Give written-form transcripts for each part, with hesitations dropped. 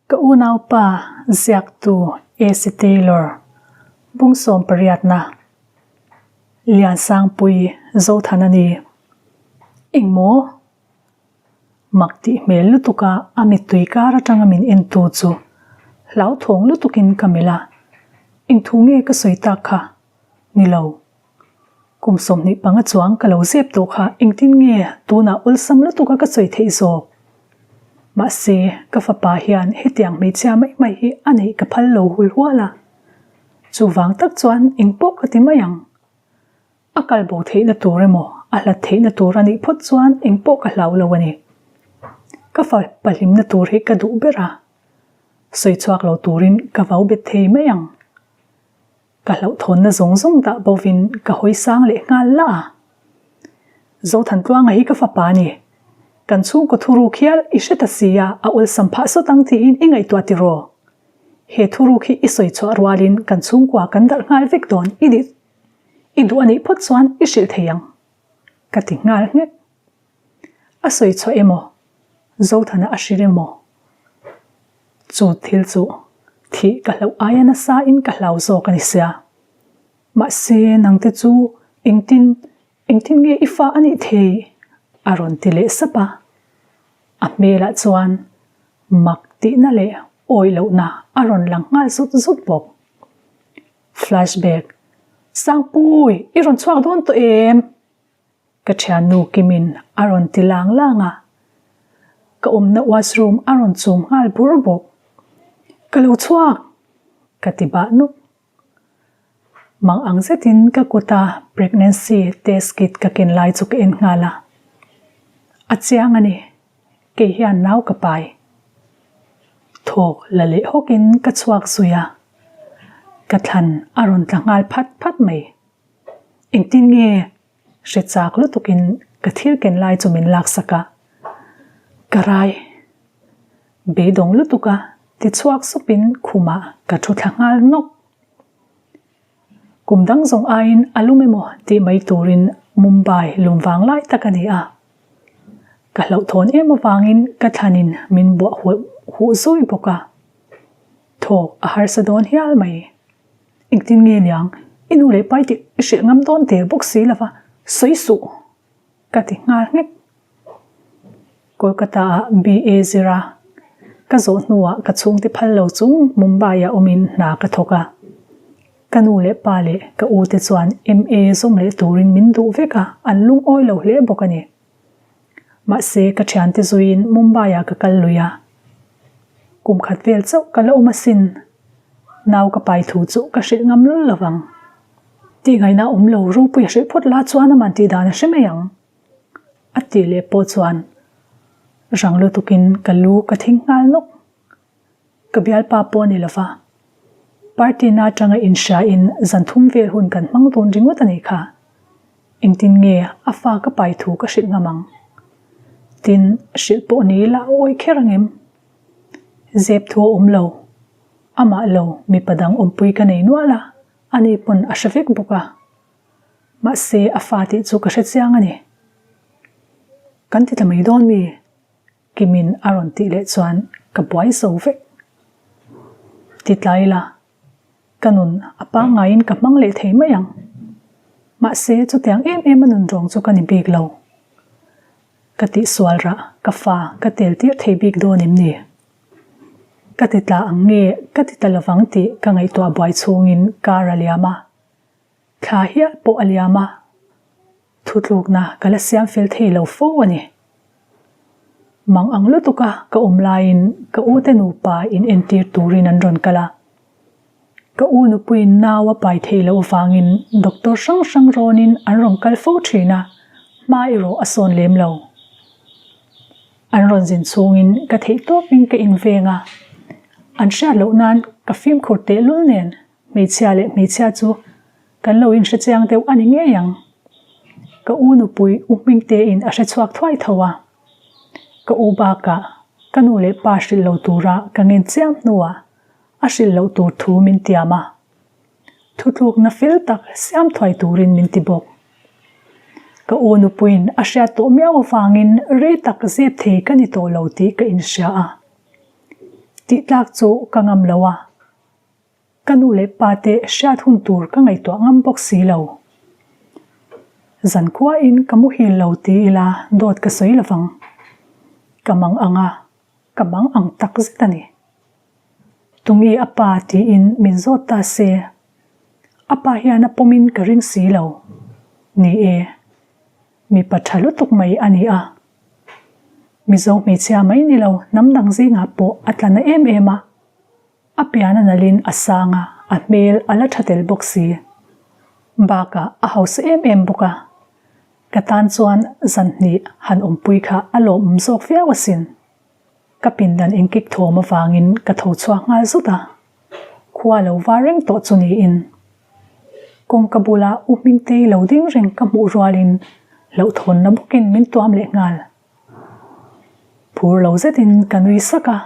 Ka unaupa ziaktu AC Taylor, Bungsawm pariatna, Liansangpui Zothan a ni. Engmaw? Mak tih hmel lutuka a mittui kar atanga min entu chu hlauthawng lutukin ka melh a, Engthu nge ka sawi tak kha? Ni lo. Kum 25 chuang ka lo zep tawh kha engtin nge tunah awlsam lutuka ka sawi theih zawk? Mahse, ka fapa hian hetiang hmeichhia mai mai hi a neih ka phal lo hul hual a. Chuvang tak chuan engpawh ka ti mai ang. A kal bo theihna tur emaw, a hlat theihna tur a nih phawt chuan engpawh ka hlau lo a ni. Ka fapa hlimna tur hi ka duh ber a, sawi chhuak lo turin ka vau bet thei mai ang. Ka hlauhthawnna zawng zawng dah bovin ka hawi sang leh nghal lah a. Zothantluanga hi ka fapa a ni. Kan chhungkaw thuruk hial i hre ta si a, a awlsam phah sawt ang tiin i ngaihtuah tiraw? He thuruk hi i sawi chhuah rualin kan chhungkua kan darh nghal vek dawn i nih i duh a nih phawt chuan i hrilh thei ang ka ti nghal nghek. A sawi chhuah emaw, Zothana a hrilh emaw? Chu thil chu thih ka hlauh aia nasa in ka hlau zawk a ni sia. Mahse nangte chu engtin, engtin nge i fa a nih thei? a rawn ti leh sap a. A hmelah chuan mak tihna leh awih lohna a rawn lang nghal zut zut bawk. Flashback, Sangpui, i rawn chhuak dawn tawh em? Ka thiannu Kimin a rawn ti lang lang a, ka awmna washroom a rawn chum nghal bur bawk. Ka lo chhuak! Ka ti bah nuk. Mang ang zetin ka kuta pregnancy test kit ka ken lai chu ka en nghal a. A chiang a ni, kei hian nau ka pai. Thawk la leh hawkin ka chhuak zui a, ka thlan a rawn tla nghal phat phat mai. Engtin nge hre chak lutukin ka thil ken lai chu min laksak a, ka rai beidawng lutuk a ti chhuak supin khumah ka thu thla nghal nawk. Kum dang zawng aiin a lum emaw tih mai turin Mumbai lum vang lai tak a ni a, ka hlauhthawn em avangin ka thlanin min buah huh zui bawk a, thawk a harsa dawn hial mai. Engtin nge niang, i nu leh pai tih i hrilh ngam dawn der bawk si lova, sawi suh! Ka ti nghal nghek. Kolkata ah BA zira ka zawh hnuah ka chhungte phal lo chung Mumbai ah awmin hna ka thawk a. Ka nu leh pa leh ka u te chuan MA zawm leh turin min duh vek a, an lungawi lo hle bawk a ni. Mahse ka thiante zuiin Mumbai ah ka kal lui a. Kum khat vel chauh ka la awm asin. Nau ka pai thu chu ka hrilh ngam lul lo vang. Tih ngaihna awm lo ropui a hrilh phawt la chuan aman tih dan a hre mai ang. A tih leh pawh chuan rang lutukin ka lu ka thing nghal nawk. Ka bialpa pawh a ni lo va, party na atanga inhria in zan thum vel hun kan hmang dawn ringawt a nih kha. Engtin nge a fa ka pai thu ka hrilh ngam ang? Tin, hrilh pawh ni ila a awi kher angem? Zep thu a awm lo. Amah lo mipa dang awmpui ka nei nual a, ani pawn a hre vek bawk a. Mahse a fa tih chu ka hre chiang a ni. Kan ti tla mai dawn mi? Kimin a rawn tih leh chuan ka buai zo vek. Ti tlai la, ka nun a pangaiin ka hmang leh thei mai ang. Mahse chutiang em em a nun rawng chu ka ni bik lo. Ka tihsual rah ka fa ka tel tir thei bik dawn em ni? Ka ti tla ang nge ka ti ta lovang tih ka ngaihtuah buai chhungin car a liam a, thla hial pawh a liam a, thutlukna ka la siam fel thei lo fo a ni. Mang ang lutuka ka awm laiin ka u te nupa in entir turin an rawn kal a, Ka u nupuiin nau a pai theih loh avangin doctor hrang hrang rawnin an rawn kal fo thin a, hma erawh a sawn lem lo. An rawn zin chhungin ka theih tawpin ka inveng a, an hriat loh nan ka fimkhur tehlul nen hmeichhia leh hmeichhia chu kan lo inhre chiang deuh a ni ngei ang. Ka u nupui u Hmingtein a hre chhuak thuai tho a, ka u bakah ka nu leh pa hrilh lo tura ka ngen chiam hnuah A hrilh loh tur thu min tiam a, thutlukna fel tak siam thuai turin min ti bawk. Ka u nupuiin a hriat tawh miau avangin rei tak zep thei ka ni tawh lo tih ka inhria a. Tih tlak chu ka ngam lo a. Ka nu leh pa te hriat hun tur ka ngaihtuah ngam bawk si lo. Zankhuain ka muhil lo ti ila dawt ka sawi lovang. Ka mang ang a, ka mang ang tak zet a ni. Tunge a pa tiin min zawt ta se, a pa hian a pawmin ka ring si lo. Ni e, mipa tha lutuk mai a ni a. Mizo hmeichhia mai ni lo hnam dang zingah pawh a tla na em em a. A pian a nalhin a sang a, a hmel a la tha tel bawk si. Bakah a hausa em em bawk a, ka tan chuan zan hnih han awmpui kha a lawmawm zawk viau asin. Ka pindan inkik thawm avangin ka tho chhuak nghal zut a, khua lo var reng tawh chu niin. Kawngka bula U Hmingtei lo ding reng ka hmuh rualin hlauhthawnna bawkin min tuam leh nghal. Phur lo zetin ka nui sak a,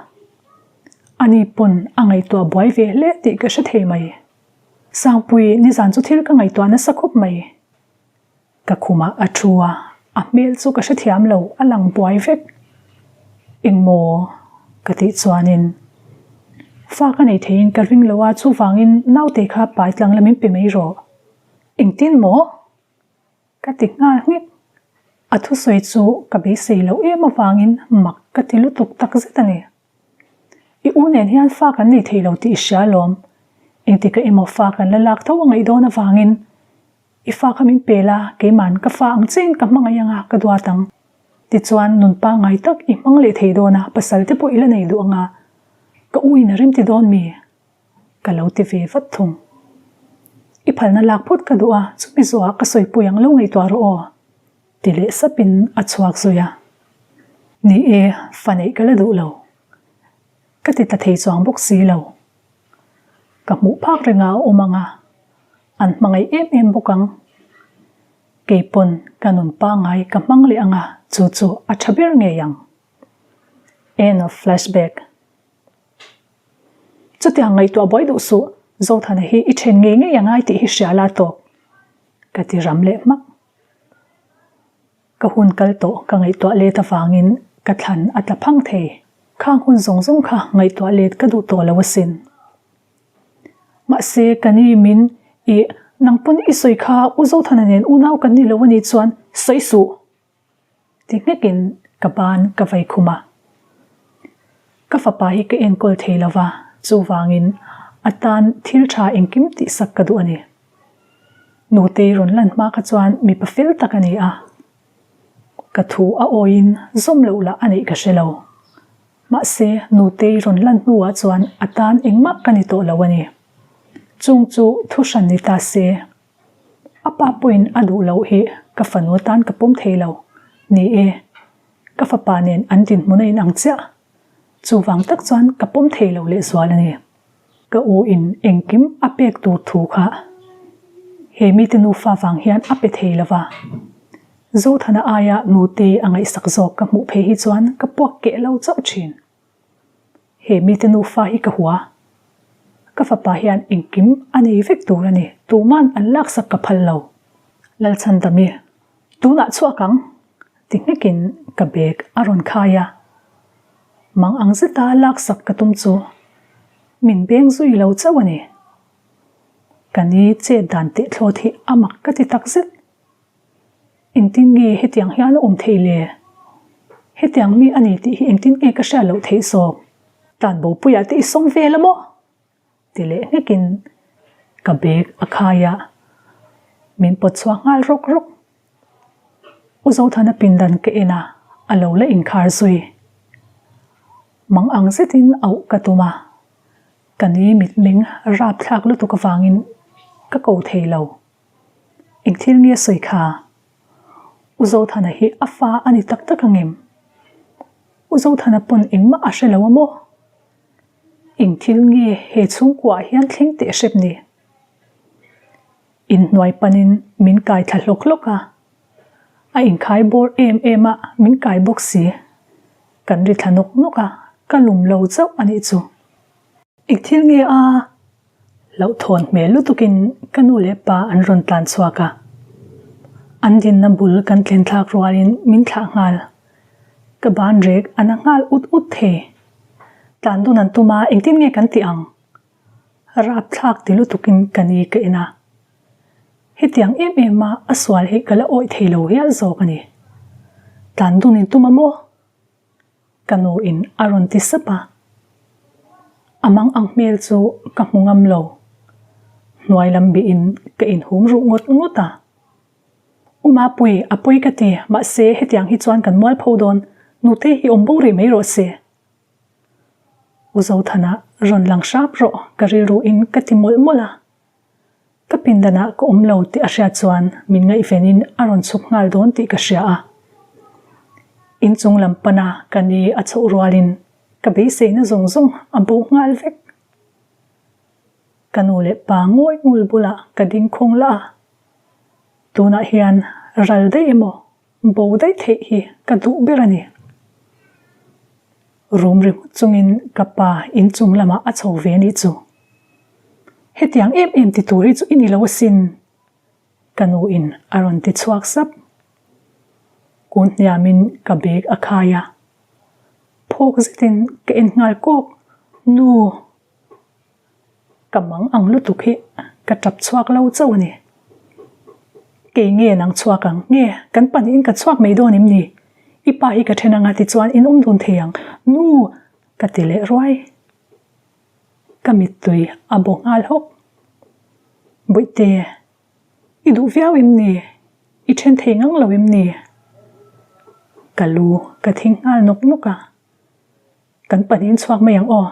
ani pawn a ngaihtuah buai ve hle tih ka hre thei mai. Sangpui, nizan chu thil ka ngaihtuah nasa khawp mai. Ka khumah a thu a, a hmel chu ka hrethiam lo, a lang buai vek. Engmaw? ka tih chuanin fa ka nei theiin ka ring lo a, chuvangin naute kha pai tlang la min pe mai rawh. Engtin maw? Ka ti nghal nghek. A thusawi chu ka beisei loh em avangin mak ka ti lutuk tak zet a ni. I u nen hian fa kan nei thei lo tih i hria alawm. Engtika emaw fa kan la lak tho a ngaih dawn avangin i fa kha min pe la, keiman ka fa ang chiahin ka hmangaih anga ka duat ang. Tichuan nun pangngai tak i hmang leh thei dawn a, pasal te pawh i la nei duh anga ka u in a rem ti dawn mi? Ka lo ti ve vat thung. I phalna lak phawt ka duh a, chumi zawhah ka sawipui ang lo ngaihtuah rawh aw, ti leh sapin a chhuak zui a. Ni e, fa neih ka la duh lo. Ka ti ta thei chuang bawk si lo. Ka hmuh phak rengah a awm ang a, an hmangaih em em bawk ang. Kei pawn ka nun pangngai ka hmang leh ang a, chu chu a tha ber ngei ang. End of flashback. Chutiang ngaihtuah buai duh suh, Zothana hi i then ngei ngei a ngai tih hi hria la tawk, ka ti ram leh hmak. Ka hun kal tawh ka ngaihtuah let avangin ka thlan a tla phang thei. Khang hun zawng zawng kha ngaihtuah let ka duh tawh lo asin. Mahse, ka ni min i nang pawn i sawi kha U Zothana nen unau kan ni lo a nih chuan sawi suh! Ti nghekin ka ban ka vai khum a. Ka fapa hi ka enkawl thei lo va, chuvangin a tan thil tha engkim tihsak ka duh a ni. Nutei rawn lan hma kha chuan mipa fel tak a ni a. Ka thu a awiin zawm loh lah a neih ka hre lo. Mahse, Nutei rawn lan hnuah chuan a tan engmah ka ni tawh lo a ni. Chung chu thu hran ni ta se. A pa pawhin a duh loh hi ka fanu atan ka pawm thei lo. Ni e, ka fapa nen an dinhmun a inang chiah. Chuvang tak chuan ka pawm thei lo lehzual a ni. Ka u in engkim a pek tur thu kha he mite nufa vang hian a pe thei lo va. Zothana aia nute a ngaihsak zawk ka hmuh phei hi chuan ka puak keh lo chauh thin. He mite nufa hi ka hua. Ka fapa hian engkim a nei vek tur a ni, tuman an laksak ka phal lo. Lalchhandami, tunah chhuak ang! ti nghekin ka bag a rawn khai a. Mang ang zeta laksak ka tum chu min beng zui lo chauh a ni. Ka ni chet dan teh thlawt hi a mak ka ti takzet. Engtin nge hetiang hian a awm theih le? Hetiang mi a ni tih hi engtin nge ka hriat loh theih zawk? Tan bopuiah te i sawm vel a maw? Ti leh nghekin ka bag a khai a, min pawt chhuak nghal rawk rawk. U Zothana pindan ka en a, a lo la inkhar zui. Mang ang zetin auh ka tum a, ka ni mitmeng rapthlak lutuk avangin ka ko thei lo. Eng thil nge sawi kha? U Zothana hi a fa a ni tak tak ang em? U Zothana pawn engmah a hre lo a maw? Eng thil nge he chhungkuaah hian thleng teh hrep ni? Inhnuai panin min kai thla hlawk hlawk a, a inkhai bawr em em a, min kai bawk si. Kan ri thla nawk nawk a, ka lum lo chauh a nih chu. Eng thil nge a? Hlauhthawn hmel lutukin ka nu leh pa an rawn tlan chhuak a. An dinna bul kan thlen thlak rualin min thlah nghal. Ka ban rek a na nghal ut ut thei. Tlan dun an tum a, engtin nge kan tih ang? Rapthlak ti lutukin ka ni ka en a. Hetiang em em a a sual hi ka la awih thei lo hial zawk a ni. Tlan dun in tum a maw? Ka nu in a rawn ti sap a. A mang ang hmel chu ka hmu ngam lo. Hnuai lam bih in ka inhum ruh ngawt ngawt a. U Mapui, a pawi ka ti, mahse hetiang hi chuan kan mualpho dawn, nute hi awm bo rih mai rawh se. U Zothana rawn lang hrap rawh ka rilru in ka ti mawlh mawlh a. Ka pindanah ka awm lo tih a hriat chuan min ngaihvenin a rawn chhuk nghal dawn tih ka hria a. Inchung lam pana ka ni a chhoh rualin ka beiseina zawng zawng a bo nghal vek. Ka nu leh pa ngawi ngul bulah ka ding khawng lah a. Tunah hian ral daih emaw Bo daih theih hi ka duh ber a ni. Rum ringawt chungin ka pa inchung lamah a chho ve anih chu. Hetiang em em ti tur hi chu i ni lo asin, ka nu in a rawn ti chhuak sap. Kun hniamin ka bag a khai a, phawk zetin ka en nghal kawk, Nu! Ka mang ang lutuk hi ka tap chhuak lo chauh a ni. Kei nge nang chhuak ang? Nge, kan pahnihin ka chhuak mai dawn em ni? I pa hi ka then anga tichuan in awm dun thei ang. Nu! Ka ti leh ruai. Ka mittui a baw nghal hawk. Bawihte, i duh viau em ni? I then thei ngang lo em ni? Ka lu ka thing nghal nawk nawk a. Kan pahnihin chhuak mai ang aw.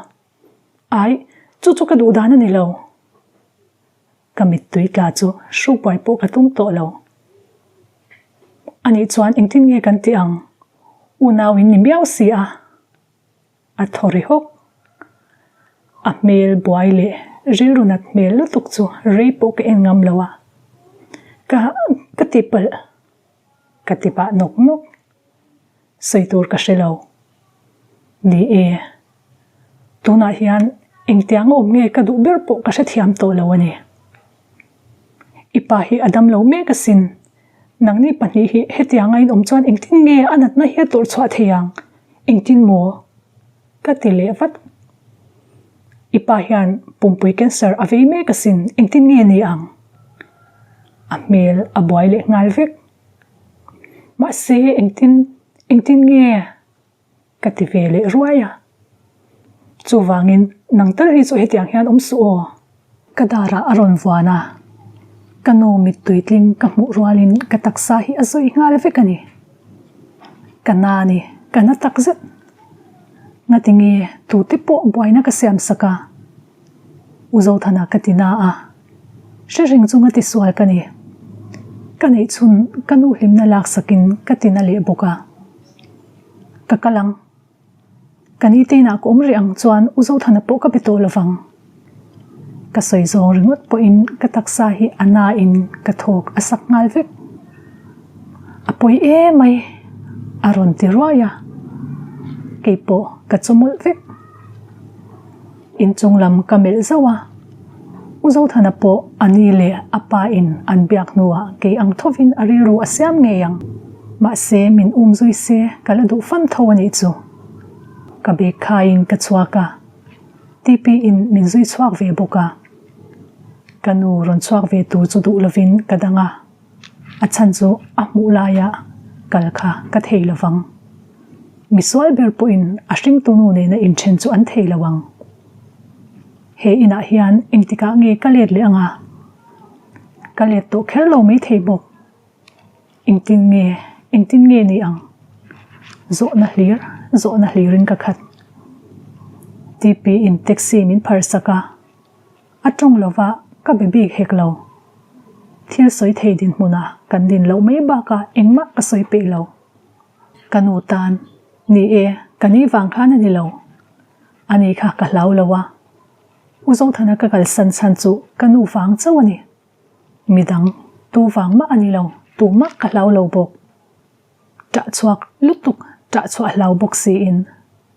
Ai, chu chu ka duh dan a ni lo. Ka mittui tla chu hrubuai pawh ka tum tawh lo. Anih chuan engtin nge kan tih ang? Unau in ni miau si a. A thaw ri hawk. A hmel buai leh rilru nat hmel lutuk chu rei pawh ka en ngam lo a. Ka, ka tihpalh. Ka ti pah nawk nawk. Sawi tur ka hre lo. Ni e, tunah hian engtiang awm nge ka duh ber pawh ka hrethiam tawh lo a ni. I pa hi a dam lo mek asin. Nangni pahnih hi hetianga inawm chuan engtin nge a natna hi a tawrh chhuah thei ang? Engtin maw? Ka ti leh vat. I pa hian pumpui cancer a vei mek asin, engtin nge ni ang? A hmel a buai leh nghal vek. Mahse engtin engtin nge ka ti ve leh ruai a. Chuvangin nang tal hi chu hetiang hian awm suh aw. Ka darah a rawn vuan a, ka nu mittui tling ka hmuh rualin ka taksa hi a zawi nghal vek a ni. Ka na ni, ka na takzet. Ngatinge tute pawh buaina ka siam sak a. U Zothana ka ti na a, hre reng chunga tisual ka ni. Ka neih chhun ka nu hlimna laksakin ka ti na leh bawk a. Ka kal ang. Ka ni te inah ka awm rih ang chuan U Zothana pawh ka be tawh lovang. Ka sawi zawng ringawt pawhin ka taksa hi a na in ka thawk a sak nghal vek. A pawi emai a rawn ti ruai a, keipawh ka chawmawlh vek. Inchung lam ka melh zauh a, U Zothana pawh a ni leh a pa in an biak hnuah kei ang thovin a rilru a siam ngei ang. Mahse min um zui se ka la duh fam tho a nih chu. Ka bag khaiin ka chhuak a, TP in min zui chhuak ve bawk a. Ka nu rawn chhuak ve tur chu duh lovin ka dang a, a chhan chu a hmuh laia kal kha ka thei lovang. Misual ber pawhin a hringtu nu nena inthen chu an thei lo ang. He inah hian engtikah nge ka let leh anga? Ka let tawh kher lo mai thei bawk. Engtin nge, engtin nge ni ang? Zawhna hlir, zawhna hlirin ka khat. TP in taxi min phar sak a, a tawng lova ka be bik hek lo. Thil sawi thei dinhmunah kan din loh mai bakah engmah ka sawi peih lo. Ka nu tan, Ni e, ka ni vang khan a ni lo. Ani kha ka hlau lo a. U Zothana ka kalsan chhan chu ka nu vang chauh a ni. Midang, tu vang mah a ni lo, tu mah ka hlau lo bawk. Ṭah chhuak lutuk, ṭah chhuah hlau bawk siin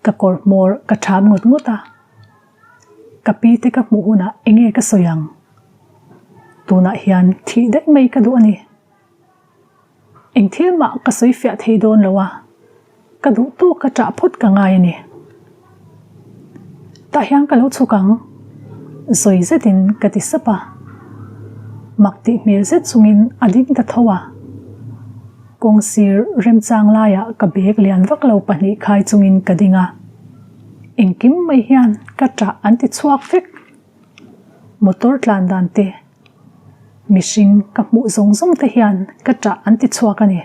ka kawr hmawr ka ṭham ngawt ngawt a. Ka pi te ka hmuh hunah enge ka sawi ang? Tunah hian thih daih mai ka duh a ni. Eng thil mah ka sawi fiah thei dawn lo a, ka duh tawk ka ṭah phawt ka ngai a ni. Tah hian ka lo chhuk ang, zawi zetin ka ti sap a. Mak tih hmel zet chungin a ding ta tho a. Kawng sir remchang laiah ka bag lian vak lo pahnih khai chungin ka ding a. Engkim mai hian ka ṭah an ti chhuak vek. Motor tlan dan te, mihring ka hmuh zawng zawng te hian ka ṭah an ti chhuak a ni.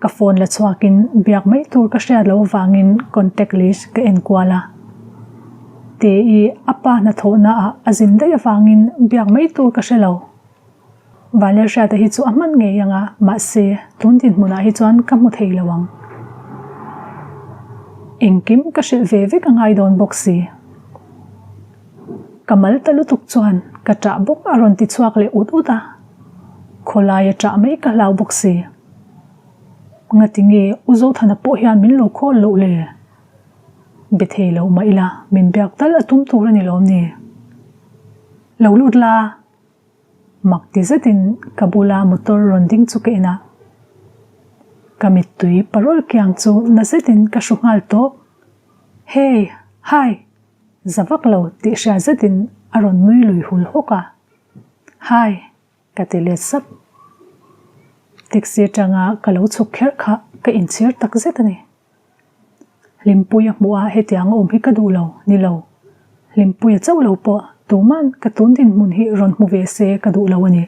Ka phone la chhuakin biak mai tur ka hriat loh avangin contact list ka en kual a. Te-i a pa hnathawhna ah a zin daih avangin biak mai tur ka hre lo. Vanlalhriata hi chu a hman ngei ang a, mahse tun dinhmunah hi chuan ka hmu thei lo ang. Engkim ka hrilh ve vek a ngai dawn bawk si. Ka mal ta lutuk chuan ka ṭah bawk a rawn ti chhuak leh ut ut a, khawlaia ṭah mai ka hlau bawk si. Ngati nge U Zothana pawh hian min lo khawl loh le? Be thei lo mah ila min biak tal a tum tur a ni lawm ni? Lo lut la! Mak ti zetin ka bula motor rawn ding chu ka en a, ka mittui parawl kiang chu na zetin ka hru nghal tawp. Hey! Hi! Za vak lo tih hria zetin a rawn nui lui hul hawk a. Hi! Ka ti let sap. Taxi atanga ka lo chhuk kher kha ka inchhir tak zet a ni. Hlimpuia hmuh a hetiang a awm hi ka duh lo, ni lo. Hlimpuia chauh lo pawh tuman ka tun dinhmun hi rawn hmu ve se ka duh lo a ni.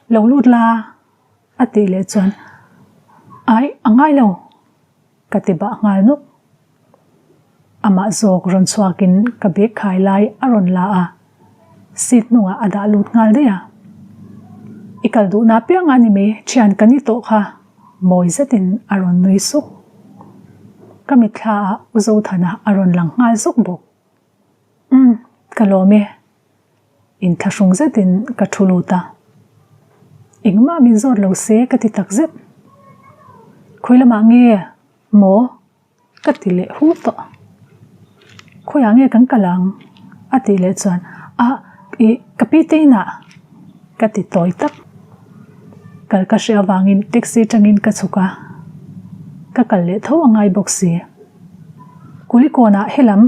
Lo lut la, a tih leh chuan, Aih, a ngai lo, ka ti bah nghal nawk. Amah zawk rawn chhuakin ka bag khai lai a rawn la a, seat hnungah a dah lut nghal daih a. I kal duhna apiang a ni mai, thian ka ni tawh kha, mawi zetin a rawn nui suk. Ka mitthla ah U Zothana a rawn lang nghal zuk bawk. Umm, ka lawm e. Inthlahrung zetin ka thu lut a. Engmah min zawt lo se ka ti tak zet. Khawi lamah nge maw? Ka ti leh hu tawh. Khawiah nge kan kal ang? A tih leh chuan, Ah, ih, ka pi te inah ka ti tawi tak. Kal ka hre avangin taxi atangin ka chhuk a, ka kal leh tho a ngai bawk si. Kulikawnah helam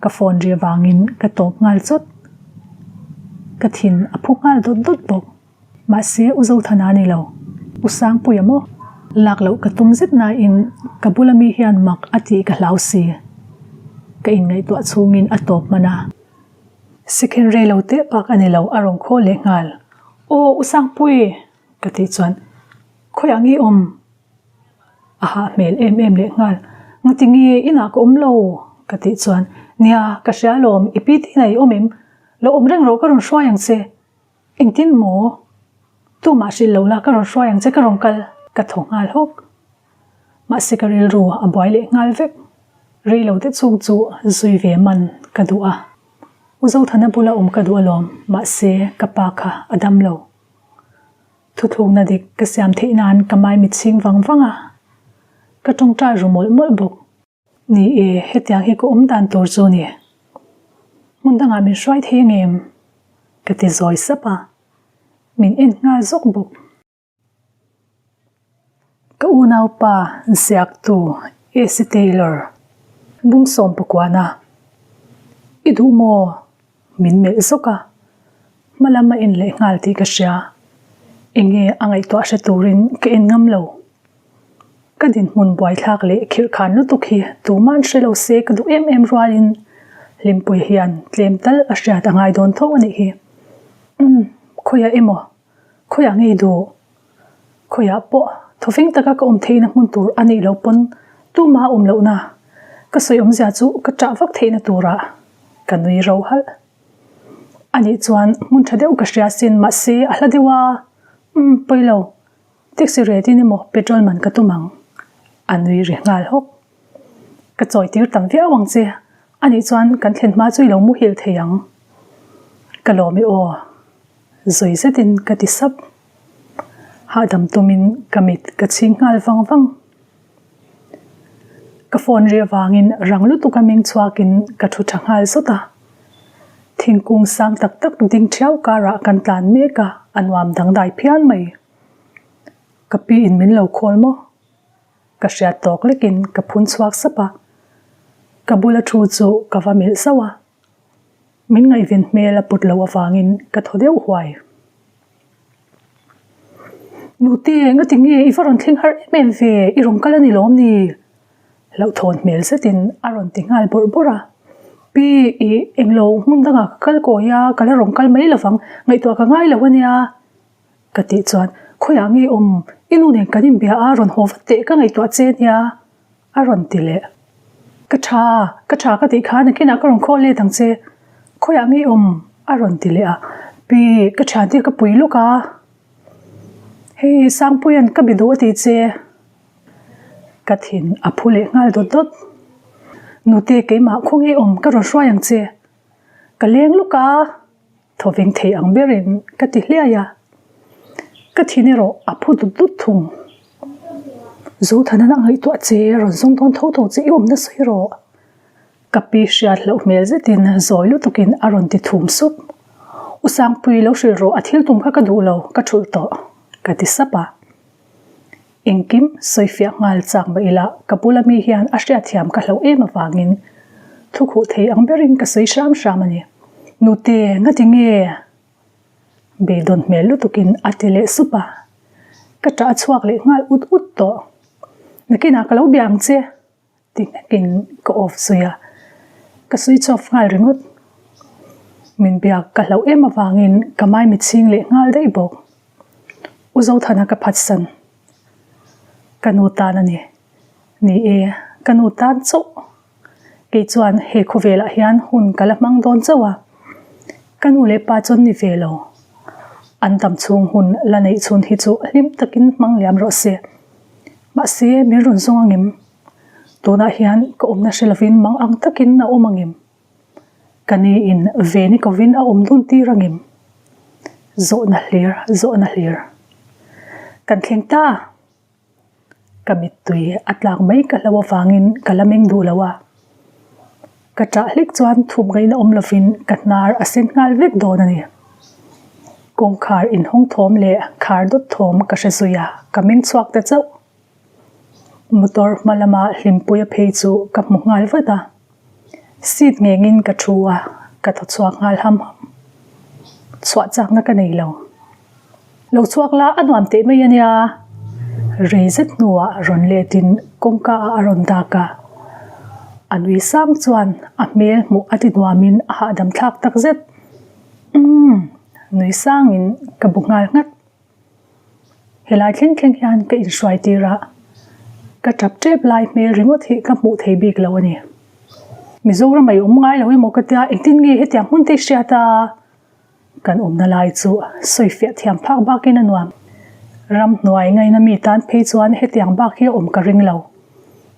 ka phone ri avangin ka tawp nghal chawt. Ka thin a phu nghal dawt dawt bawk. Mahse, U Zothana a ni lo. U Sangpuia maw? Lak loh ka tum zet nain ka bula mi hian mak a tih ka hlau si. Ka inngaihtuah chhungin a tawp hman a. Sikhen rei lo teh bak a ni lo a rawn khaw leh nghal. Aw, U Sangpui! ka tih chuan, Khawiah nge i awm? A hah hmel em em leh nghal. Ngati nge inah ka awm lo? ka tih chuan, Nia, ka hria alawm, i pi te inah i awm em? Lo awm reng rawh ka rawn hruai ang che. Engtin maw? Tumah hrilh lo la ka rawn hruai ang che ka rawn kal ka thaw nghal hawk. Mahse ka rilru a buai leh nghal vek. Rei lo te chhung chu zui ve man ka duh a. U Zothana bula awm ka duh alawm mahse ka pa kha a dam lo. Thuthlukna dik ka siam theih nan ka maimit chhing vang vang a. Ka tawngtai ru mawlh mawlh bawk. Ni e, hetiang hi ka awm dan tur chu ni. Hmun dangah min hruai thei ang em? Ka ti zawi sap a, min en nghal zawk bawk. Ka unaupa ziaktu AC Taylor bungsawm pakuana i duh maw? Min melh zawk a, hma lam a en leh nghal tih ka hria. Enge a ngaihtuah hre turin ka en ngam lo. Ka dinhmun buaithlak leh khirhkhan lutuk hi tuman hre lo se ka duh em em rualin Hlimpui hian tlem tal a hriat a ngai dawn tho a nih hi. Umm, khawiah emaw? Khawiah ngei duh? Khawiah pawh thawveng taka ka awm theihna hmun tur a nih loh pawn tuma awm lohna ka sawi awmzia chu ka ṭah vak theihna turah ka nui ro halh. A nih chuan hmun ṭha deuh ka hria sin mahse a hla deuh a, umm pawi lo, taxi rate in emaw petrol man ka tum ang a nui ri nghal hawk. Ka chawi tir tam viau ang che, a nih chuan kan thlen hma chu i lo muhil thei ang. Ka lawm i aw. Zawi zetin ka ti sap. Hahdam tumin ka mit ka chhing nghal vang vang. Ka phone ri avangin rang lutuk a meng chhuakin ka thu tha nghal zawt a. Thingkung sang tak tak ding thiau karah kan tlan mek a, a nuam dangdai phian mai. Ka pi in min lo khawl maw? Ka hriat tawk lekin ka phun chhuak sap a. Ka bula thu chu ka va melh zauh a, min ngaihven hmel a put loh avangin ka thaw deuh huai. Nute, ngati nge i va rawn thleng har em em ve, i rawn kal a ni lawm ni? Hlauhthawn hmel zetin a rawn ti nghal bawrh bawrh a. Pi, i englo hmun dangah ka kal kawi a, ka la rawn kal mai lovang, ngaihtuah ka ngai lo a nia. Ka tih chuan, Khawiah nge awm? I nu nen kan inbia a, rawn haw vat teh ka ngaihtuah che nia, a rawn ti leh. Ka tha, ka tha ka tih kha nakinah ka rawn khawl let ang che. Khawiah nge awm? a rawn ti leh a. Pi, ka thiante ka pui lawk a. Hei, Sangpuia'n ka be duh a ti che. Ka thin a phu leh nghal dawt dawt. Nute, keimah khawnge awm ka rawn hruai ang che. Ka leng lawk a. Thawveng thei ang berin ka ti hliai a, ka thin erawh a phu dut dut thung. Zothanan a ngaihtuah che, rawn zawng dawn tho tho che i awm nasa hi rawh. Ka pi hriat hlauh hmel zetin zawi lutukin a rawn ti thum sup. U Sangpui lo hrilh rawh a thil tum kha ka duh lo, ka thulh tawh, ka ti sap a. Engkim sawifiah nghal chak mah ila ka bula mi hian a hriatthiam ka hlauh em avangin thukhuh thei ang berin ka sawi hram hram a ni. Nute, ngati nge? Beidawn hmel lutukin a ti leh sup a, ka ṭah a chhuak leh nghal ut ut tawh. Nakinah ka lo bia ang che. Ti nghekin ka off zui a, ka switch off nghal ringawt. Min biak ka hlauh em avangin ka maimi chhing leh nghal daih bawk. U Zothana ka phatsan. Ka nu tan a ni. Ni e, ka nu tan chauh. Kei chuan he khawvelah hian hun ka la hmang dawn chauh a. Ka nu leh pa chuan ni ve lo. An dam chhung hun la neih chhun hi chu hlim takin hmang liam rawh se. Mahse, min rawn zawng angem? Tunah hian ka awmna hre lovin mang ang takin a awm angem? Ka ni in ve ni kovin a awm dun tir angem? Zawhna hlir, zawhna hlir. Kan thleng ta! Ka mittui a tlak mai ka hlo avangin ka la meng duh lo a. Ka ṭah hlek chuan thup ngaihna awm lovin ka hnar a sen nghal vek dawn a ni. Kawngkhar inhawng thawm leh khar dawt thawm ka hre zui a, ka meng chhuak ta chauh. Motor hma lama Hlimpuia phei chu ka hmu nghal vat a. Seat ngengin ka thu a, ka thaw chhuak nghal ham ham. Chhuah chakna ka nei lo. Lo chhuak la, a nuam teh mai a nia. Rei zet hnuah rawn letin kawngka ah a rawn dak a. A nui sang chuan a hmel hmuh a ti nuamin a hahdam thlak tak zet. Umm, nui sangin ka bu nghal nghat. Helai thleng thleng hian ka inhruai tir a, ka tap tep lai hmel ringawt hi ka hmuh thei bik lo a ni. Mizoram a i awm ngai lo emaw ka tia, engtin nge hetiang hmun te i hriat a? Kan awmna lai chu sawifiah thiam phak bakin a nuam. Ramhnuai ngaina mi tan phei chuan hetiang bak hi a awm ka ring lo.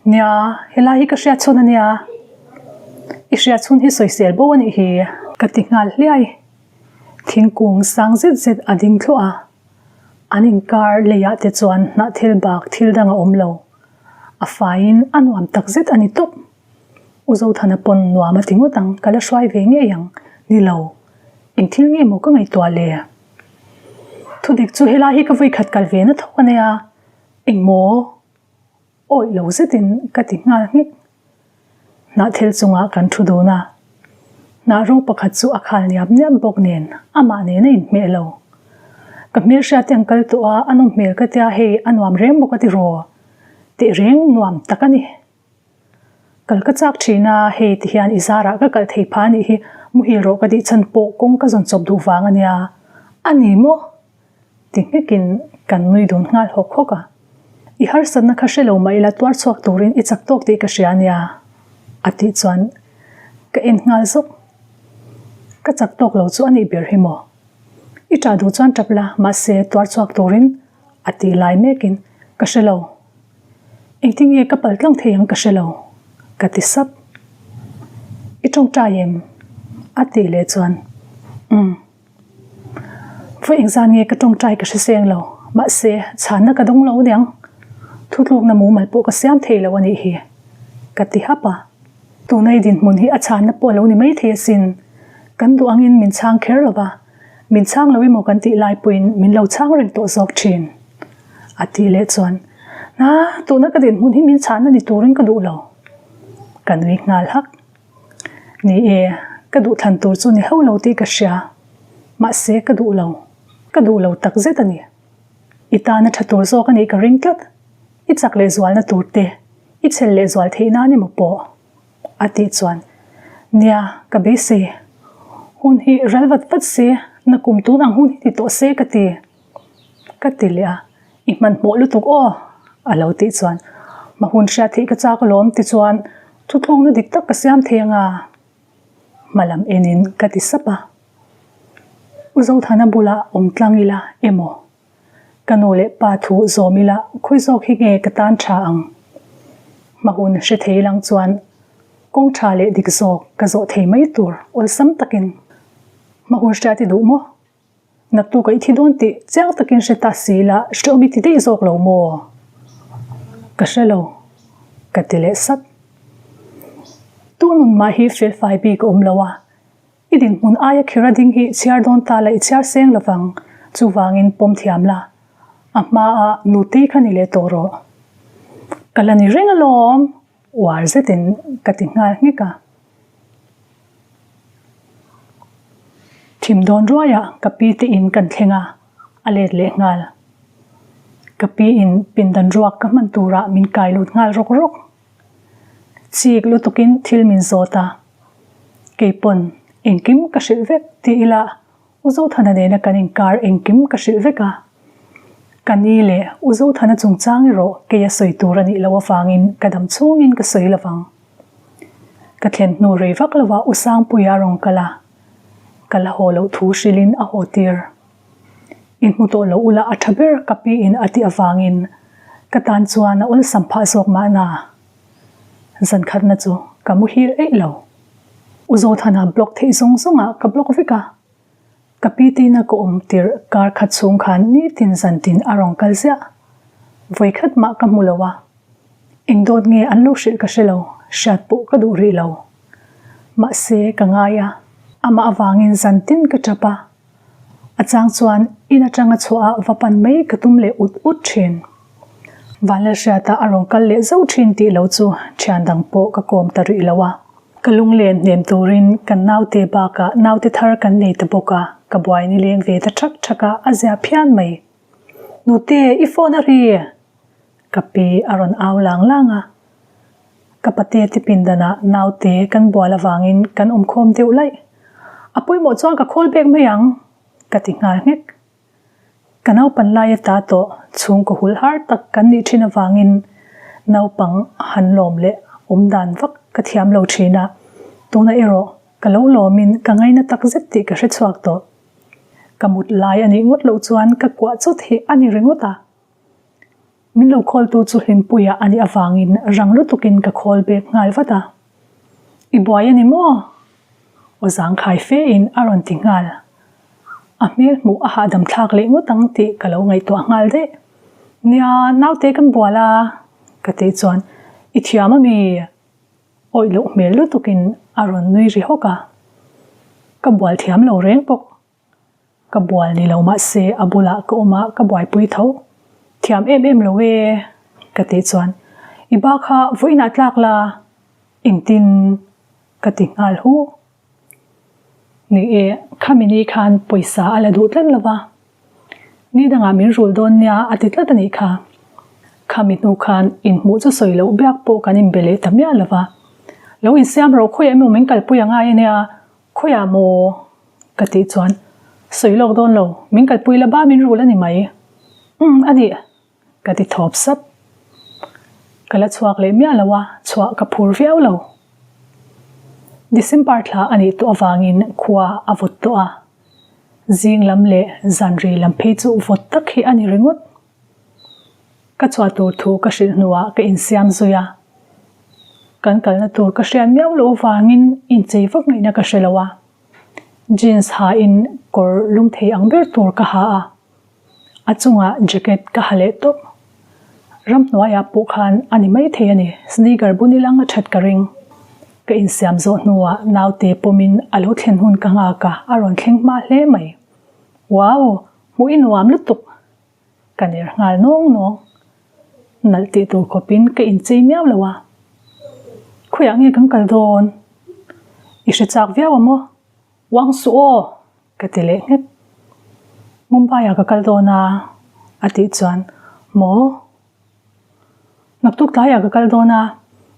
Nia, helai hi ka hriat chhun a nia. I hriat chhun hi sawisel bo a nih hi. Ka ti nghal hliai. Thingkung sang zet zet a ding thluah a, an inkar leiah te chuan hnahthel bak thil dang a awm lo. A faiin a nuam tak zet a ni tawp. U Zothana pawn nuam a ti ngawt ang, ka la hruai ve ngei ang. Ni lo, eng thil nge maw ka ngaihtuah le? Thudik chu helai hi ka vawikhat kal ve na tho a nia, eng maw? Awih lo zetin ka ti nghal nghek. Hnahthel chungah kan thu dun a, hnah ro pakhat chu a khal niap niap bawk nen amah nen a inhmeh lo. Ka hmelhriat te an kal tawh a, a nawm hmel ka tia hei a nuam reng bawk a ti raw. Teh reng nuam tak a ni. Kal ka chak thin a, hei ti hian i zarah ka kal thei pha anih hi, muhil rawh ka tih chhan pawh kawng ka zawn chawp duh vang a nia. A ni maw? Ti nghekin kan nui dun nghal hawk hawk a. I harsatna kha hre lo mah ila tuar chhuak turin i chak tawk tih ka hria ania, a tih chuan ka en nghal zawk. Ka chak tawk lo chu a nih ber hi maw? I ṭah duh chuan ṭap la, mahse tuar chhuak turin a tih lai mekin ka hre lo. Engtin nge ka pal tlang thei ang ka hre lo, ka ti sap. I ṭawngṭai em? a tih leh chuan, Umm. Vawi engzan nge ka tawngtai ka hre seng lo, mahse chhanna ka dawng lo aniang. Thutlukna mumal pawh ka siam thei lo anih hi, ka ti hap a. Tuna i dinhmun hi a chhanna pawh a lo ni mai thei asin. Kan duh angin min chhang kher lo va, min chhang lo emaw kan tih lai pawhin min lo chhang reng tawh zawk thin. A tih leh chuan, Na, tuna ka dinhmun hi min chhanna ni turin ka duh lo. Ka nui nghal hak. Ni e, ka duhthlan tur chu ni hauh lo tih ka hria. Mahse ka duh lo. Ka duh lo tak zet a ni. I tana tha tur zawk a nih ka ring tlat. I chak leh zualna tur te, i chhel leh zual theih nan emaw pawh. A tih chuan, Nia, ka beisei. Hun hi ral vat vat se, nakum tun ang hun hi ti tawh se ka ti. Ka ti leh a, I hmanhmawh lutuk aw! A lo tih chuan, Ma hun hriat theih ka chak alawm ti chuan thuthlawkna dik tak ka siam thei anga? Hma lam enin ka ti sap a. U Zothana bulah awm tlang ila emaw? Ka nu leh pa thu zawm ila khawi zawk hi nge ka tan tha ang? Hma hun hre thei lang chuan kawng tha leh dik zawk ka zawh thei mai tur awlsam takin hma hun hriat i duh maw? Naktuk a i thi dawn tih chiang takin hre ta si la hreawm i ti daih zawk lo maw? Ka hre lo, ka ti leh sap. Tunun mah hi felfai bik a awm lo a, i dinhmun aia khira ding hi chhiar dawn ta la i chhiar seng lovang, chuvangin pawm thiam la, a hmaa nutei kha ni leh tawh rawh. Ka la ni reng alawm! Uar zetin ka ti nghal nghek a. Thim dawn ruaiah ka pi te in kan thleng a, a let leh nghal. Ka pi in pindan ruak ka hman turah min kai lut nghal rawk rawk. Chik lutukin thil min zawt a, keipawn engkim ka hrilh vek ti ila U Zothana nena kan inkar engkim ka hrilh vek a. Ka ni leh U Zothana chungchang erawh kei a sawi tur a nih loh avangin ka dam chhungin ka sawi lovang. Ka thlen hnu rei vak lovah U Sangpuia a rawn kal a, ka la haw loh thu hrilhin a haw tir. Inhmu tawh loh ula a tha ber ka piin a tih avangin ka tan chuan a awlsam phah zawk mahna. Zankhatna chu ka muhil eih lo. U Zothana block theih zawng zawngah ka block vek a. Ka pi tina ka awm tirh kar khat chhung khan nitin zantin a rawn kal ziah. Vawikhat mah ka hmu lo a. Eng dawt nge an lo hrilh ka hre lo, hriat pawh ka duh rih lo. Mahse ka ngai a, amah avangin zantin ka tap a. A chang chuan in atanga chhuah ah va pan mai ka tum leh ut ut thin. Vanlalhriata a rawn kal leh zauh thin tih lo chu thian dang pawh ka kawm ta rih lo a. Ka lunglen hnem turin kan naute bakah naute thar kan nei ta bawk a, ka buai nileng ve ta thak thak a, a zia phian mai. Nute, i phone a ri! Ka pi a rawn au lang lang a. Ka pate te pindanah naute kan bual avangin kan awmkhawm deuh laih. A pawimawh chuan ka khawl bek mai ang, ka ti nghal nghek. Ka naupan lai ata tawh chhungkaw hul har tak kan nih thin avangin naupang han lawm leh awm dan vak ka thiam lo thin a, tunah erawh ka lo lawmin ka ngaina tak zet tih ka hre chhuak tawh. Ka mut lai a nih ngawt loh chuan ka kuah chawt hi a ni ringawt a. Min lo khawltu chu Hlimpuia a nih avangin rang lutukin ka khawl bek nghal vat a. I buai a ni maw? Aw zangkhai fe in a rawn ti nghal. A hmel hmuh a hahdam thlak leh ngawt ang tih ka lo ngaihtuah nghal daih. Nia, naute kan bual a, ka tih chuan, I thiam a mi? Awih loh hmel lutukin a rawn nui ri hawk a. Ka bual thiam lo reng bawk. Ka bual ni lo mahse a bulah ka awm a, ka buaipui tho. Thiam em em lo e, ka tih chuan, I ba kha vawiinah tlak la, engtin? ka ti nghal hu. Ni e, khami ni khan pawisa a la duh tlat lo va, ni dangah min rul dawn nia a ti tlat a nih kha. Khami hnu khan inhmuh chu sawi loh biak pawh kan inbe leh ta miah lo va. Lo insiam rawh khawiah emaw min kalpui a ngai a nia, Khawiah maw? Ka tih chuan, Sawi lawk dawn lo, min kalpui la ba min rul a ni mai. Umm, a nih, ka ti thawp sap. Ka la chhuak leh miah lo a, chhuah ka phur viau lo. December thla a nih tawh avangin khua a vawt tawh a, zing lam leh zanri lam phei chu vawt tak hi a ni ringawt. Ka chhuah tur thu ka hrilh hnuah ka insiam zui a, kan kalna tur ka hriat miau loh avangin inchei vak ngaihna ka hre lo a, jeans ha in kawr lum thei ang ber tur ka ha a, a chungah jacket ka ha leh tawp. Ramhnuaiah pawh khan a ni maithei a ni, sneaker bun ilang a that ka ring. Ka insiam zawh hnuah naute pawmin a lo thlen hun ka nghak a, a rawn thleng hma hle mai. Wow! Hmuh i nuam lutuk! Ka ner nghal nawng nawng. Nalh tih tur khawpin ka inchei miau lo a. Khawiah nge kan kal dawn? I hre chak viau a maw? Uang suh aw! Ka ti leh nghek. Mumbai ah ka kal dawn a, a tih chuan, Maw? Naktuk tlaiah ka kal dawn a,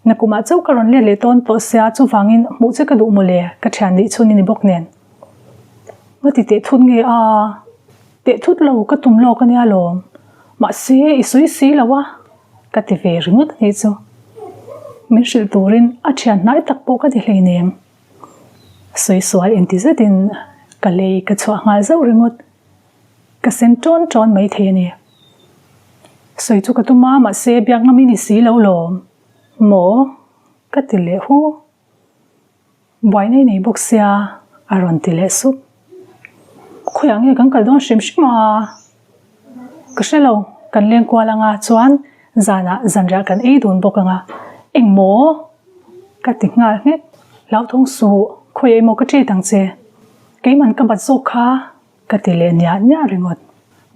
nakumah chauh ka rawn let leh tawn tawh sia, chuvangin hmuh che ka duh mawle, ka thian nih chhun i ni bawk nen. Nga ti teh thut nge a? Teh thut lo ka tum lawk ania lawm. Mahse i sawi si lo a, ka ti ve ringawt anih chu. Min hrilh turin a thian hnai tak pawh ka ti hleinem. Sawi sual inti zetin ka lei ka chhuah nghal zauh ringawt. Ka sen ṭawn ṭawn mai thei a ni. Sawi chu ka tum a, mahse biak ngam i ni si lo lawm. Maw? Ka ti leh hu. Buaina i nei bawk sia, a rawn ti leh sup. Khawiah nge kan kal dawn hrim hrim a? Ka hre lo, kan leng kual anga chuan zanah zanriah kan ei dun bawk anga. Eng maw? Ka ti nghal nghek. Hlauthawng suh, khawiah emaw ka ṭit ang che. Keiman ka bat zawk kha. Ka ti leh niah niah ringawt.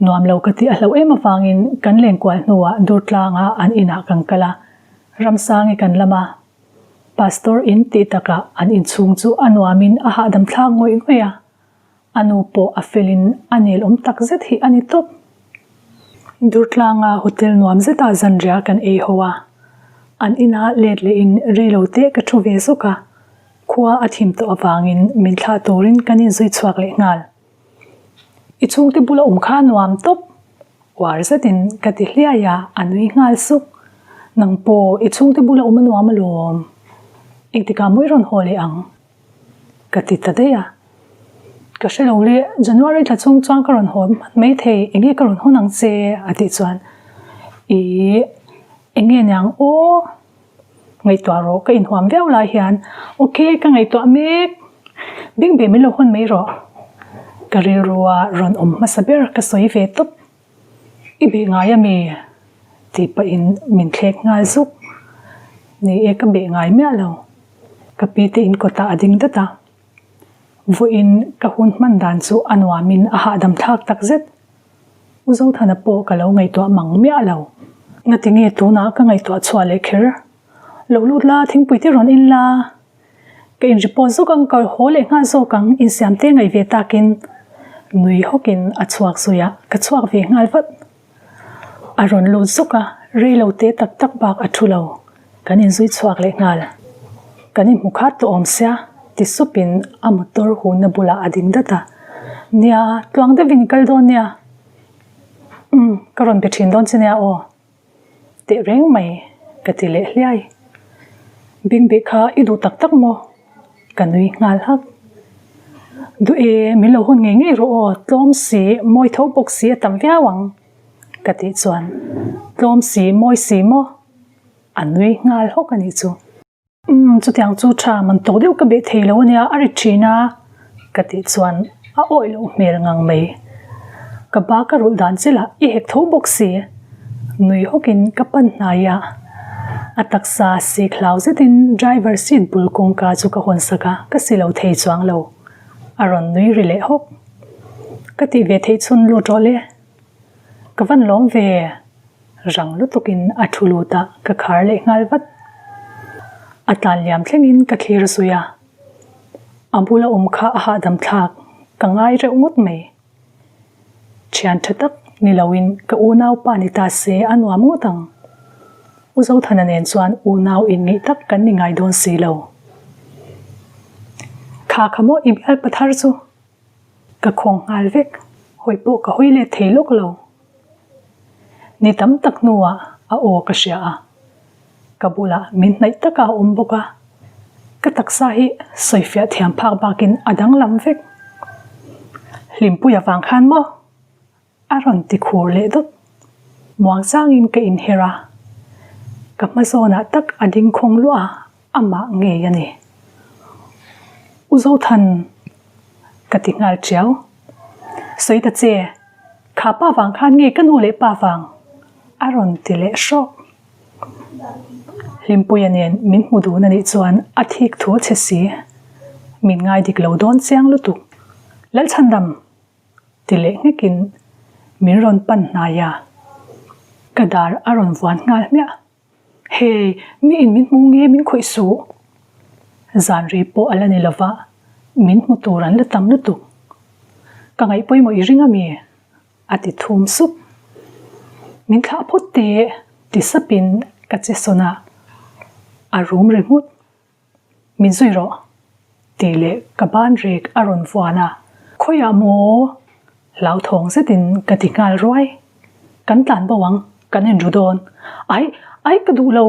Nuam lo ka tih a hlauh em avangin kan lenkual hnuah Durtlanga an inah kan kal a, Ramsangi kan lam a. Pastor in tih takah an inchhung chu a nuamin a hahdam thlak ngawih ngawih a, a nu pawh a felin a nel awm tak zet hi a ni tawp. Durtlanga hotel nuam zetah zanriah kan ei ho a, an inah let lehin reilote ka thu ve zawk a. Khua a thim tawh avangin min thlah turin kan inzui chhuak leh nghal. I chhungte bula awm kha nuam tawp, uar zetin ka ti hliai a, a nui nghal suk. Nang pawh i chhungte bula awm a nuam alawm. Engtikah maw i rawn haw leh ang? Ka ti ta daih a. Ka hre lo le, January thla chhung chuan ka rawn haw hman mai thei, enge ka rawn hawn ang che? a tih chuan, Ih, enge niang aw? Ngaihtuah rawh, ka inhuam viau lai hian ok ka ngaihtuah mek, bing ve min lo hawn mai rawh. Ka rilrua rawn awm hmasa ber ka sawi ve tawp. I beh ngai a mi? tih pahin min thlek nghal zuk. Ni e ka beh ngai miah lo. Ka pi te in kawtah a ding dat a. Vawiin ka hun hman dan chu a nuamin a hahdam thlak takzet. U Zothana pawh ka lo ngaihtuah mang miah lo. Ngati nge tunah ka ngaihtuah chhuah leh kher? Lo lut la, thingpui te rawn in la. Ka in report zawk ang, ka haw leh nghal zawk ang, insiam te ngaih ve takin nui hawkin a chhuak zui a, ka chhuak ve nghal vat. A rawn lut zuk a, rei lo te tak tak bak a thu lo. Kan inzui chhuak leh nghal. Kan inhmu khat tawh awm sia, ti supin a motor hunna bulah a ding dat a. Nia, tluang deuhin i kal dawn nia. Umm, ka rawn be thin dawn che nia aw. Teh reng mai, ka ti leh hliai. Bingbih kha i duh tak tak maw? Ka nui nghal hak. Duh e, min lo hawn ngei ngei rawh aw, tlawm si, mawi tho bawk si a tam viau ang, ka tih chuan, Tlawm si, mawi si maw? A nui nghal hawk a nih chu. Umm, chutiang chu tha man tawk deuh ka beh thei lo a nia, a ri thin a, ka tih chuan a awih loh hmel ngang mai. Ka ba ka rulh dan che lah i hek tho bawk si. Nui hawkin ka pan hnai a, a taksa sik hlau zetin driver seat bul kawngka chu ka hawn sak a, ka si lo thei chuang lo. A rawn nui ri leh hawk. Ka tih ve theih chhun lut rawh le. Ka van lawm ve. Rang lutukin a thu lut a, ka khar leh nghal vat. A tlan liam thlengin ka thlir zui a. A bula awm kha a hahdam thlak, ka ngai reuh ngawt mai. Thian tha tak ni loin ka unaupa ni ta se a nuam ngawt ang. U Zothana nen chuan unau inngeih tak kan ni ngai dawn si lo. Kha kha maw i bialpa thar chu? Ka khawng nghal vek, hawi pawh ka hawi let thei lawk lo. Ni tam tak hnuah a aw ka hria a, ka bulah min hnaih taka a awm bawk a, ka taksa hi sawifiah thiam phak bakin a danglam vek. Hlimpui avang khan maw? A rawn ti khur leh dawt. Muang changin ka inher a, ka hma zawnah tak a ding khawng luah a, amah ngei a ni. U Zothan ka ti nghal tiau. Sawi ta che, kha pa vang khan nge ka nu leh pa vang? A rawn ti leh hrawk. Hlimpuia nen min hmu dun a nih chuan a thik thu a chhe si. Min ngai dik lo dawn chiang lutuk. Lalchhandam! Ti leh nghekin min rawn pan hnai a, ka dar a rawn vuan nghal hmiah. Hey, mi in min hmu nge min khawih suh? Zan rei pawh a la ni lova, min hmu tur an la tam lutuk. Ka ngaih pawimawh i ring a mi? A ti thum sup. Min thlah phawt teh ti sapin ka che sawn a, a rum ri nghut. Min zui rawh tih leh ka ban rek a rawn vuan a, Khawiah maw? Hlauthawng zetin ka ti nghal ruai. Kan tlan bo ang, kan inru dawn. Aih, aih ka duh lo!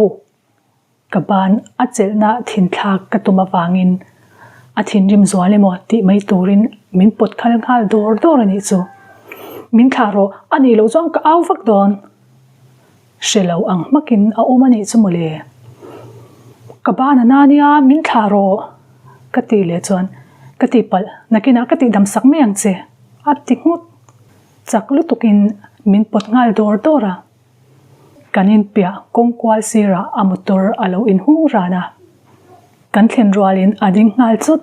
Ka ban a chelhna thinthlak ka tum avangin a thinrim zual emaw tih mai turin min pawt khal nghal dawr dawr a nih chu. Min thlah rawh, a nih loh chuan ka au vak dawn. Hre lo ang hmakin a awm a nih chu mawle. Ka ban a na nia, min thlah rawh ka tih leh chuan ka tihpalh, nakinah ka tihdam sak mai ang che a ti nghut. Chak lutukin min pawt nghal dawr dawr a. Kan inpiah kawng kual sirah a motor a lo inhung ran a, kan thlen rualin a ding nghal chawt.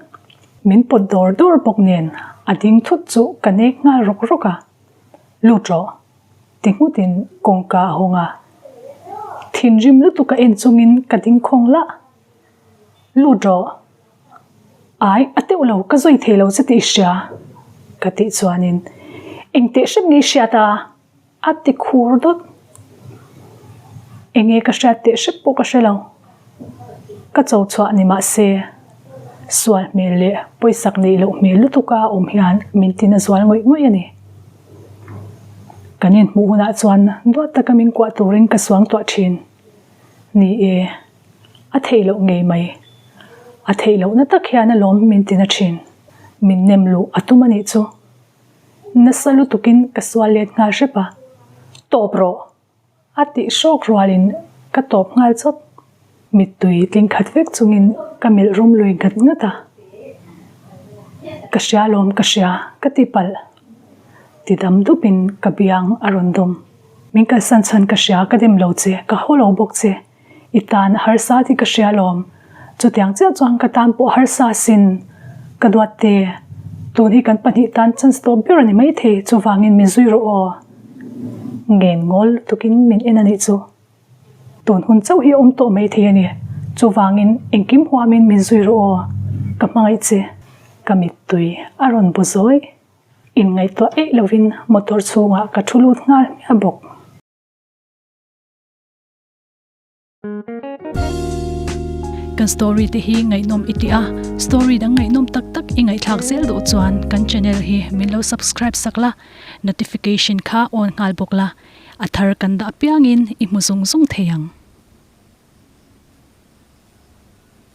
Min pawt dawr dawr bawk nen a ding thut chu ka nek nghal rawk rawk a, Lut rawh, ti nghutin kawngka a hawng a. Thinrim lutuk a en chungin ka ding khawng lah. Lut rawh. Ai, a teuh lo, ka zui thei lo che tih i hria, ka tih chuanin engteh hrep nge i hriat a? A ti khur dawt. Enge ka hriat teh hrep pawh ka hre lo. Ka cho chhuah ni mah se, sual hmel leh pawisak neih loh hmel lutuk a awm hian min tin a zual ngawih ngawih a ni. Kan inhmuh hunah chuan duat taka min kuah turin ka suang tuah thin. Ni e, a theih loh ngei mai. A theih lohna tak hian alawm min tin a thin. Min nem luh a tum a nih chu. Nasa lutukin ka sual let nghal hrep a, Tawp rawh! a tih hrawk rualin ka tawp nghal chawt. Mittui tling khat vek chungin ka melh rum lui nghat nghat a, Ka hria lawm ka hria ka ti palh. Ti dam dupin ka biang a rawn dawm. Min kalsan chhan ka hria ka dem lo che, ka haw lo bawk che. I tan a harsa tih ka hria alawm. Chutiang chiah chuan ka tan pawh a harsa asin. Ka duat te, tun hi kan pahnih tan chance tawp ber a ni maithei, chuvangin min zui rawh aw. Ngen ngawl lutukin min en a nih chu. Tun hun chauh hi a awm tawh maithei a ni, chuvangin engkim huamin min zui rawh aw. Ka hmangaih che. Ka mittui a rawn bu zawi. Inngaihtuah eih lovin motor chhungah ka thu lut nghal hmiah bawk. Kan story te hi ngaihnawm i ti a, story dang ngaihnawm tak tak i ngaihthlak zel duh chuan kan channel hi min lo subscribe sak la, notification kha on nghal bawk la, a thar kan dah apiangin i hmu zung zung thei ang.